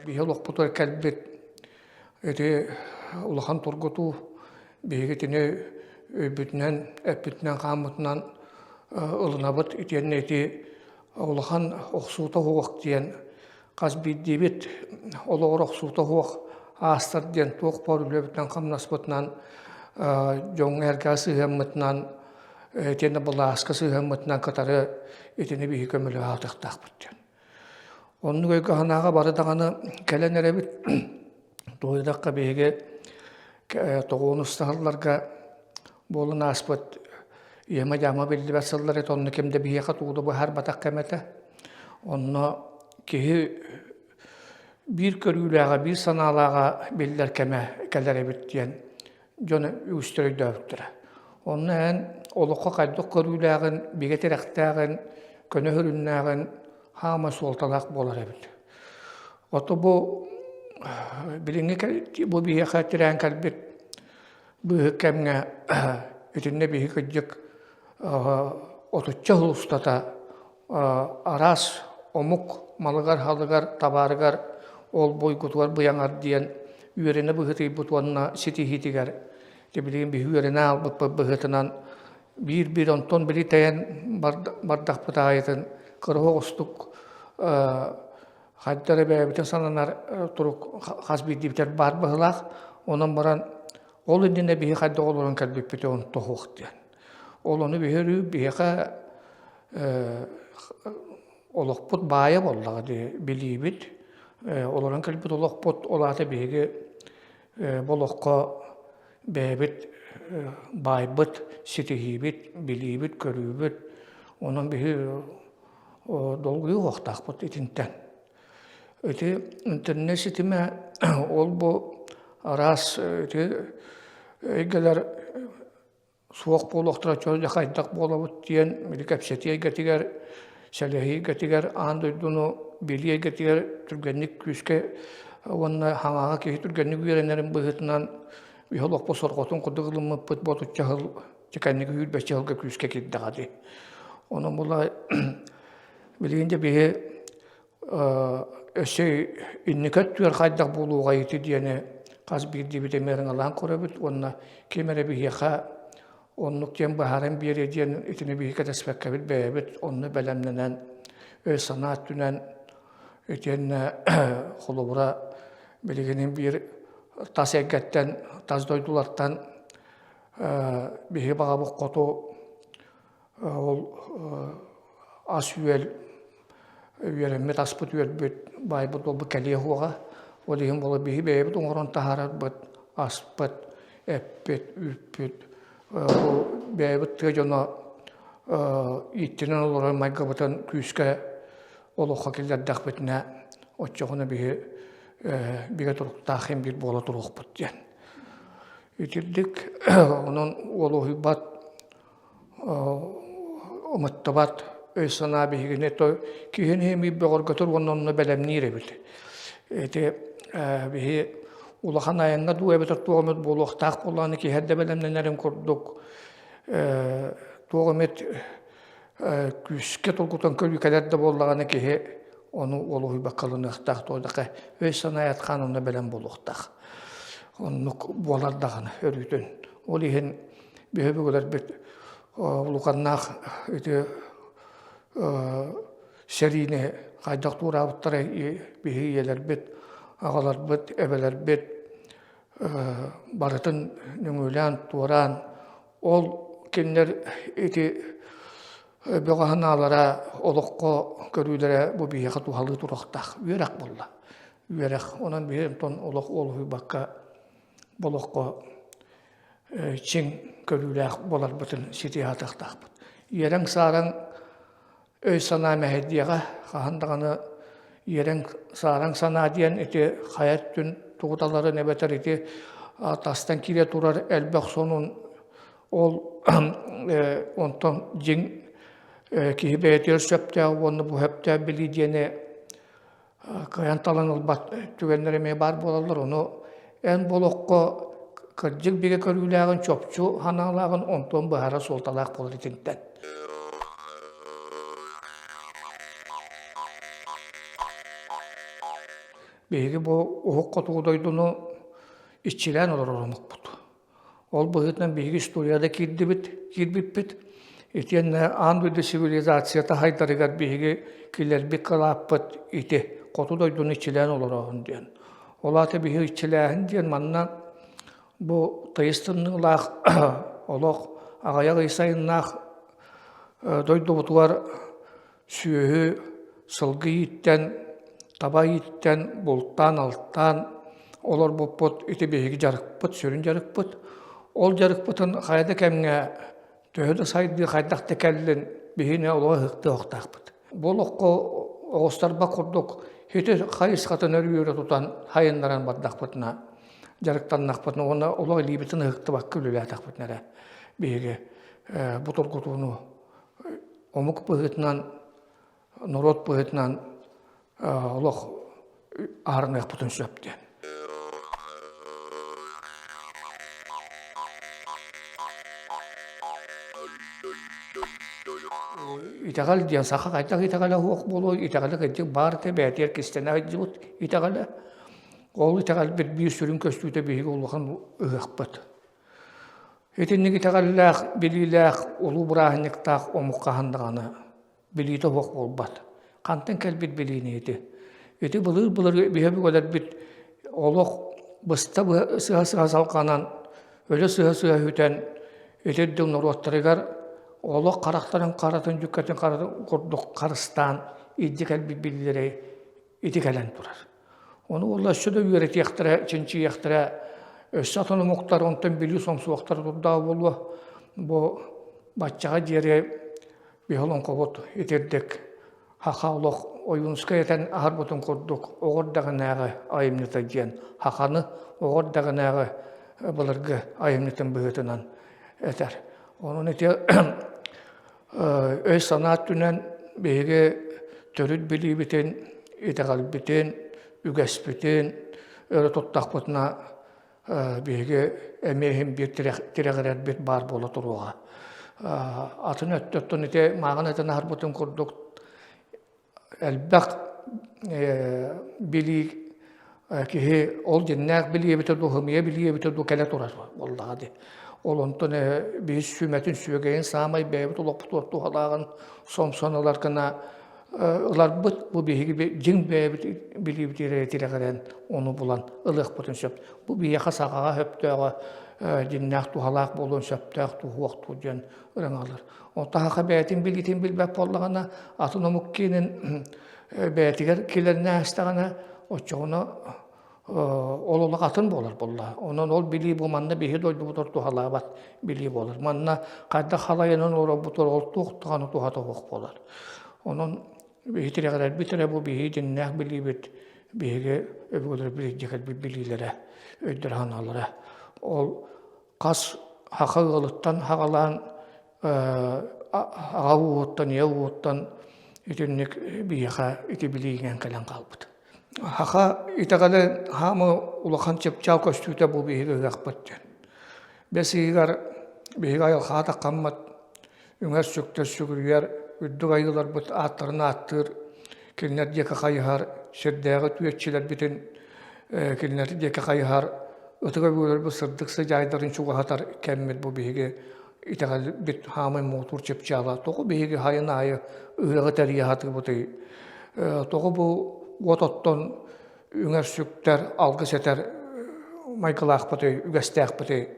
Биһи олохпутугар кэлбит ити улахан тургутуу биһиги итини өйбүтүнэн, эппитинэн-хааммытынан ылынабыт. Итиэннэ ити улахан охсуута суох диэн хас биирдиибит олоҕор охсуута суох аастар диэн туох баар үлэбитинэн-хамнаспытынан дьоҥҥо-сэргэҕэ сыһыаммытынан итиэннэ былааска сыһыаммытынан кытары итини биһиги көмөлөһө сатыахтаахпыт диэн. Оннук өйгө-санааҕа бары даҕаны кэлэн эрэбит. Туойдахха биһиги тоҕуонустаһалларга буолан ааспыт ыйама-дьаама биллибэт сыллар этэ, онно ким да биһиэхэ тугу да быһаарбатах кэм этэ. Онно киһи биир көрүүлээҕэ, биир санаалааҕа биллэр кэмэ кэлэр эбит диэн дьон үгүстэр өйдөөбүттэрэ. Онно эн олоххо хайдах көрүүлээҕин, бигэ тирэхтээҕин, көнө сүрүннээҕин хаама суолталаах буолар эбит. Ото бу билиҥҥи бу биһиэхэ тирээн кэлбит быыһык кэмҥэ итиннэ биһи кырдьык отучча сыл устата араас омук малыгар-халыгар, табаарыгар ол буйгутугар быйаҥар диэн үөрэнэ быһыытыйбыт уонна ситиһиитигэр билигин биһи үөрэнэ аалбыппыт быһыытынан биир-биир онтон били тэйэн бардахпыт аайытын кыра оҕустук хайда эрэ бэйэбитин сананар турук хас биирдиибитэр баар быһыылаах. Онон баран ол иннинэ биһи хайдах олорон кэлбиппит онто суох диэн. Ол ону биһи өрүү биһиэхэ олохпут баайа буоллаҕа дии билиибит. Олорон кэлбит олохпут ол аата биһиги бу олоххо бэйэбит баайбыт, ситиһиибит, билиибит, көрүүбүт. Онон биһи долгуйуу уохтаахпыт итинтэн. Ити интернет ситимэ ол бу араас ити эйгэлэр суох буолуохтара чөл хайдах буолабыт диэн били кэпсэтии эйгэтигэр, сэлэһии эйгэтигэр, аан дойдуну билии эйгэтигэр түргэнник күүскэ уонна хаҥаҕа киһи түргэнник үөрэнэрин быһыытынан үһ олохпут сорҕотун курдук ылыммыппыт ботучча сыл кэнники сүүрбэччэ сылга күүскэ киирдэҕэ дии. Онон була билигин дьэ биһи өссө инники өттүгэр хайдах буолуоҕай ити диэни хас биирдиибит эмиэ ырыҥалаан көрөбүт уонна ким эрэ биһиэхэ оннук диэн быһааран биэриэ диэн итини биһи кэтэспэккэбит бэйэбит онно бэлэмнэнэн өй-санаа өттүнэн итиэннэ холобура билигин биир тас эйгэттэн тас дойдулартан биһиги баҕабыт хоту ол ас-үөл үөрэммит аспыт үөрбүт баайбыт буолбут кэлиэ суоҕа. Ол иһин буола биһи бэйэбит оҥорон таһаарарбыт аспыт, эппит, үүппүт бу бэйэбит тыа дьоно ииттинэн олорор майгыбытын күүскэ олоххо киллэрдэхпитинэ оччоҕуна биһи бигэ туруктаах син биир буола туруохпут диэн. Итирдик онон уолуһуйбат умуттубат өй-санаа биһигини киһини эмиэ бөҕөргөтөр уонна онно бэлэмниир эбит. Ити биһи улахан айаҥҥа дуу эбэтэр туох эмит буолуохтаах буоллаҕына киһи эрдэ бэлэмнэнэрин курдук туох эмит күүскэ тургутан көрүү кэлэр да буоллаҕына киһи ону уолуһуйбакка ылыныахтаах туодака өй-санаа аятхаан онно бэлэм буолуохтаах. Оннук буолар даҕаны өрүүтүн. Ол иһин биһи өбүгэлэрбит улуканнаах ити сэриини хайдах туораабыттара биһи ийэлэрбит, аҕаларбыт, эбэлэрбит барытын нөҥүөлээн туораан ол кинилэр ити бөҕө санаалара олоххо көрүүлэрэ бу биһиэхэ туһалыы туруохтаах үөрэх буолла. Үөрэх. Онон биһи онтон олох уолуһуйбакка бу олоххо чиҥ көрүүлээх буоларбытын ситиһэ сатыахтаахпыт. Иэрэҥ-саараҥ өй-санаа мэһэйдиэҕэ, хаһан даҕаны иэрэҥ-саараҥ санаа диэн ити хайа өттүн тугу таларын эбэтэр ити тастан киирэ турар элбэх сонун ол онтон дьиҥ киһи бэйэтигэр сөптөөх уонна бу сөптөөх билии диэни кыайан талан ылбат түгэннэр эмиэ баар буолаллар. Ону эн бу олоххо кырдьык бигэ көрүүлээҕин, чопчу санаалааҕын онтон быһаарар суолталаах буолар итинтэн. Биһиги бу уһук хотугу дойдуну иччилээн олорор омукпут. Ол быһыытынан биһиги историяда киирдибит, киирбиппит. Итиэннэ аан дойду цивилизацията хайдарыгар биһиги киллэрбит кылааппыт ити хоту дойдуну иччилээн олороһун диэн. Ол аата биһиги иччилээһин диэн манна бу тыйыс тымныылаах олох аҕыйах ый сайыннаах дойдубутугар сүөһү, сылгы ииттэн, таба ииттэн, бултаан-алтаан олорбуппут ити биһиги дьарыкпыт, сүрүн дьарыкпыт. Ол дьарыкпытын хайа да кэмҥэ төһө да сайдыы хайдах да кэллин биһини олоҕу ыһыктыахтаахпыт. Бу олоххо оҕустарбат курдук ити хайысхатын өрүү өрө тутан хайыннаран бардахпытына дьарыктаннахпытына уонна олох илиибитин ыһыктыбакка үлэлээтэхпитинэ эрэ биһиги бу тургутууну омук быһыытынан, норуот быһыытынан олох аһарыныахпытын сөп диэн. Итэҕэл диэн саха хайдах итэҕэлэ суох буолуой, итэҕэлэ кырдьык баар этэ, бэйэтигэр кистэнэ сылдьыбыт итэҕэлэ. Ол итэҕэлбит биир сүрүн көстүүтэ биһиги улахан ыһыахпыт. Итинник итэҕэллээх, билиилээх, улуу бырааһынньыктаах омук хаһан даҕаны билиитэ суох буолбат. Хантан кэлбит билиини ити? Ити былыр-былыр биһи өбүгэлэрбит олох быста сыһа-сыһа салҕанан, өлө сыһа-сыһа сүтэн, ити үрдүк норуоттарыгар олох харахтарын харатын, дьүккэтин харатын курдук харыстаан илдьэ кэлбит билиилэри ити кэлэн турар. Ону уолла өссө да үөрэтиэхтэрэ, чинчийиэхтэрэ, өссө атын омуктар онтон билии сомсуохтара турдаҕа буолуо. Бу баччаҕа диэри биһи олоҥхобут итирдик Хаха олох Ойуунускай этэн аһарбытын курдук оҕо эрдэҕинээҕи айымньыта диэн хаханы оҕо эрдэҕинээҕи былыргы айымньытын быһыытынан этэр. Онон ити Өй-санаа өттүнэн биһиги төрүт билиибитин, итэҕэлбитин, үгэспитин өрө туттахпытына биһиги эмиэ иһин биир тирэҕирэрбит баар буола туруоҕа. Атын өттүттэн ити мааҕын этэн аһарбытым курдук элбэх билии киһи ол дьиннээх билии эбитэ дуу, ымыйа билии эбитэ дуу кэлэ турар буоллаҕа дии. Ол онтон биһи сүмэтин сүөгэйин саамай бэйэбит олохпутугар туһалааҕын сомсон ылар гына ыларбыт бу биһиги дьиҥ бэйэбит билиибитигэр тирэҕирэн ону булан ылыахпытын сөп. Бу биһиэхэ сахаҕа сөптөөҕө дьиннээх туһалаах буолуон сөптөөх туһуохтуур диэн ырыҥалар. Онтон саха бэйэтин билиитин билбэт буоллаҕына, атын омук киинин бэйэтигэр килэринэ аастаҕына, оччоҕуна ол олох атын буолар буолла. Онон ол билии бу манна биһи дойдубутугар туһалаабат билии буолар. Манна хайдах халайынан олорорбутугар ол туох даҕаны туһата суох буолар. Онон биһи тирэҕирэрбит эрэ бу биһи дьиҥнээх билиибит, биһиги өбүгэлэрбит илдьэ кэлбит билиилэрэ, өйдөрө-санаалара. Ол хас саха ыалыттан саҕалаан аҕа ууһуттан, ийэ ууһуттан итинник биһиэхэ ити билии иҥэн кэлэн хаалбыт. Саха итэҕэлэ хаама улахан чыпчаал көстүүтэ бу биһиги ыһыахпыт диэн. Бэс ыйыгар биһиги айылҕаҕа таххаммыт үҥэр-сүктэр сүгүрүйэр үрдүк айыыларбыт ааттарын ааттыыр, кинилэр диэки хайыһар, сирдээҕи түөччүлэрбитин кинилэр диэки хайыһар, ытык өбүгэлэрбит сырдык сыдьаайдарын чугаһатар кэммит бу биһиги итэҕэлбит хаамай муҥутуур чыпчаала. Тоҕо биһиги хайын аайы ыһыаҕы тэрийэ сатыыбытый? Тоҕо бу уот оттон үҥэр-сүктэр, алгыс этэр майгылаахпытый, үгэстээхпитий?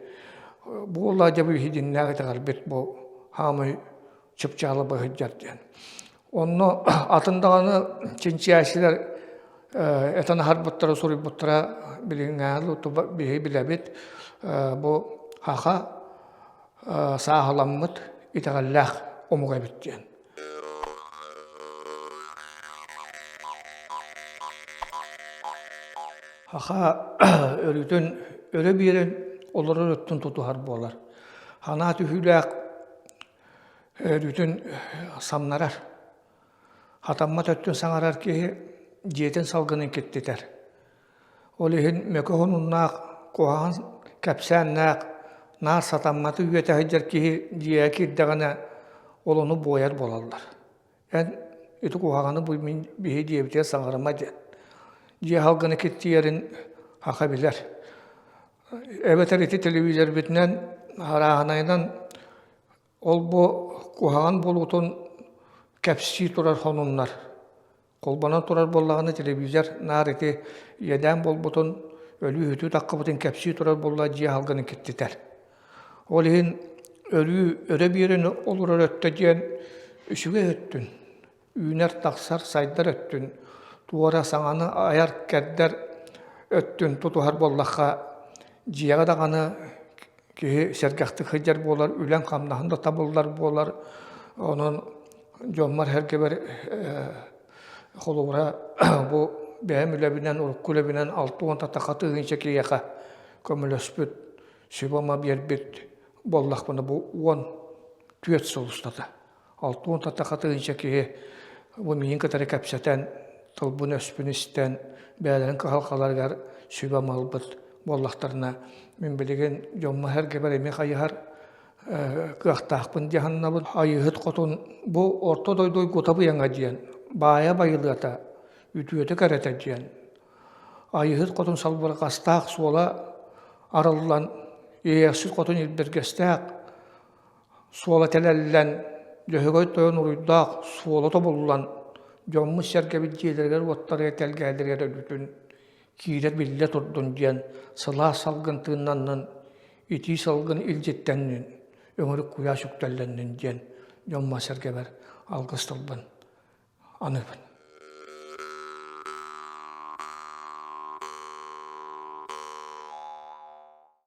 Буолла дьэ бу иһитиннээх итэҕэлбит бу хаамай чыпчаала быһыйдьар диэн. Онно атын даҕаны чинчийээччилэр этэн аһарбыттара, суруйбуттара билиҥҥээҕи биһи билэбит. Бу хаха сааһыламмыт итэҕэллээх омук эбит диэн. Саха өрүтүн өрө биэрэн олорор өттүн тутуһар буолар. Санаа түһүүлээх өрүтүн самнарар. Хатаммат өттүн саҥарар киһи дьиэтин салгынын киттитэр. Ол иһин мөкү хонуннаах, куһаҕан кэпсээннээх, наар сатамматы үөтэ сылдьар киһи дьиэҕэ киирдэҕинэ, ол ону буойар буолаллар. Эн ити куһаҕаны бу мин биһи дьиэбитигэр саҥарыма диэн. Дьиэ халгыны киртийэрин аха билэр. Эбэтэр ити телевизорбитинэн арааһынайынан ол-бу куһаҕан буолуутун кэпсии турар сонуннар. Холбонон турар буоллаҕына телевизор наар ити иэдээн буолбутун, өлүү-сүтүү таххыбытын кэпсии турар буолла дьиэ халгынын киртитэр. Ол иһин өрүү өрө биэрэн олорор өттө диэн үчүгэй өттүн үүнэр-тахсар, сайдар өттүн, туора саҥаны айар-кэрдэр өттүн тутуһар буоллахха, дьиэҕэ даҕаны киһи сэргэхтик сылдьар буолар, үлэҥ-хамнаһын да табыллар буолар. Онон дьоммор-сэргэбэр холобура бу бэйэм үлэбинэн, урукку үлэбинэн 60 татаха тыһыынча киһиэхэ көмөлөспүт, сүбэ-ама биэрбит буоллахпына бу 14 сыл устата 60 татаха тыһыынча киһи бу миигин кытары кэпсэтэн, тылбын-өспүн истэн, бэйэлэрин кыһалҕаларыгар сүбэ-ама ылбыт буоллахтарына, мин билигин дьоммор-сэргэбэр эмиэ хайыһар кыахтаахпын дии сананабын. Айыыһыт хотун бу орто дойду уйгута быйаҥа диэн, баайа байылыата, үтүөтэ кэрэтэ диэн. Айыыһыт хотун салбырҕастаах суола арыллан, Иэйэхсит хотун илбиргэстээх Суола тэлэллэн, Дьөһөгөй тойон уруйдаах суола тобуллан, дьоммут-сэргэбит дьиэлэригэр-уоттарыгар тэлгэһэлэригэр өлбүтүн киирэ биллэ турдун диэн сылаас салгын тыыннаннын, итии салгын илдьиттэннин, өҥүрүк куйаас үктэллэннин диэн дьоммор-сэргэбэр алгыс тылбын аныыбын.